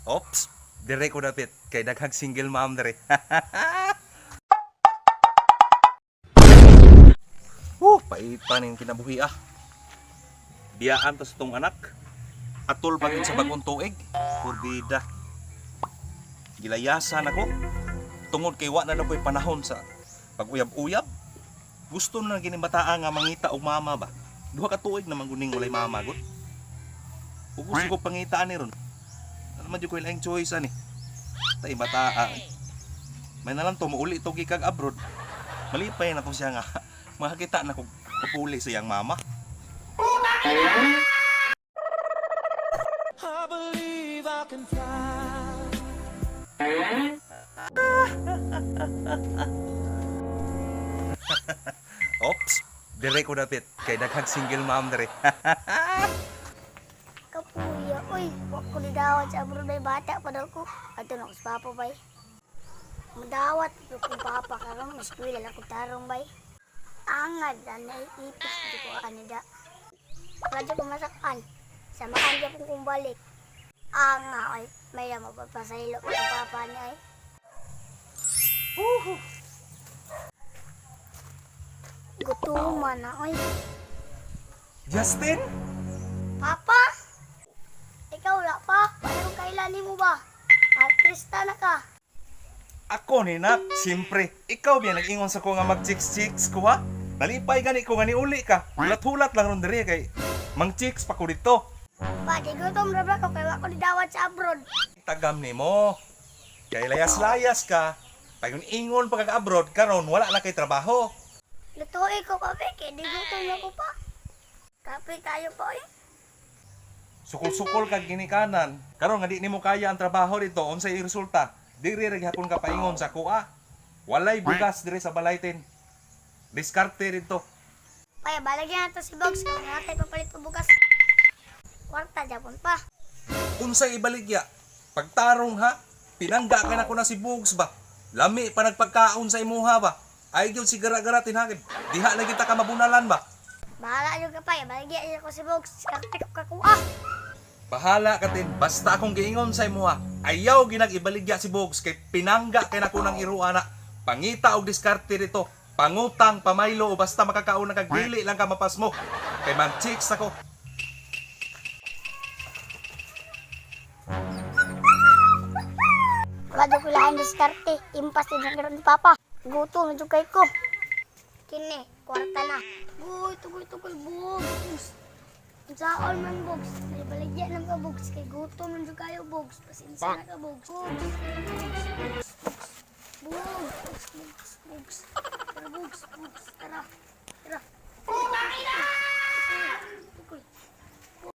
Ops, dire ko dapit kay daghang single mom dire. Paitan ning kinabuhi ah. Biyaan ta sa tong anak. Atol pa gid sa bagong tuig. Purbida. Gilayasan ako. Tungod kay wa na na ko'y panahon sa pag-uyab-uyab. Gusto na gini bataa nga mangita og mama ba. Duha ka tuig na guning walay mama gud. Ug gusto ko pangitaan ni ron. Ano man jud ko ilang choice ani. Tay bataa. May nalang to muuli to gikag abroad. Malipay na to siya nga makakita na kog papuli sa iyang mama. Ops, dire ko dapit kay daghang single mom dire. Kapuya, uy, wa ko nidawat sa abroad bay, bata pa daw ko. Ato na ko sa papa bay. Mudawat ko kung papa karon, eskwela lang ko tarong bay. Angad anay ipis di ko ani da. Radyo ko masakan. Sa makan kong kung balik. Anga ay may mapapasaylo ko papa niya ay. Gutuman na oy. Justin? Papa? Ikaw wala pa? Paano kailan mo ba? Artista na ka. Ako ni nak, siyempre, ikaw biya nag-ingon sa ko nga mag chicks chicks ko ha. Nalipay gani ko nga niuli ka. Hulat-hulat lang ron diri kay mang chicks pa ko dito. Pa, di gutom ra ba ko kay wa ko nidawat sa abroad. Tagam nimo. Kay layas-layas ka. Pag ingon pa kag abroad karon wala na kay trabaho. Lutuin ko kape kay di gutom na ko pa. Kape tayo pa eh. Sukol-sukol kag ginikanan. Karon nga di nimo kaya ang trabaho dito, unsay resulta? Diri ra gihapon ka paingon sa kuha. Walay bugas diri sa balaytin. Diskarte dito. Paya, balagyan nato si Box. Kaya natay papalit ko bukas. Kwarta, Japon pa. Unsay ibaligya? Pagtarong ha, pinangga ka na ko na si Bugs ba? Lami pa nagpagkaon sa imuha ba? Ay gyud si gara-gara tinhagid. Diha na kita ka mabunalan ba? Bahala nyo ka pa. Balagyan ko si Box. Karte ko kakuha. Bahala ka tin, basta akong giingon sa imuha. Ayaw ginag ibaligya si Bugs kay pinangga kay nako nang iruha na. Pangita og diskarte dito. Pangutang, pamaylo o basta makakaon na kag dili lang ka mapasmo. Kay man chicks ako. Wala dyan ko lahat diskarte. Impas din ang ni Papa. Gutom na dyan kay ko. Kini, kwarta na. Guy, tugoy, tugoy, Bogs. Unsaon man, Bogs. May baligya lang ka, Bogs. Kay gutom na dyan kayo, Bogs. Pasensya na ka, Bogs. Bogs, Bogs, Bogs.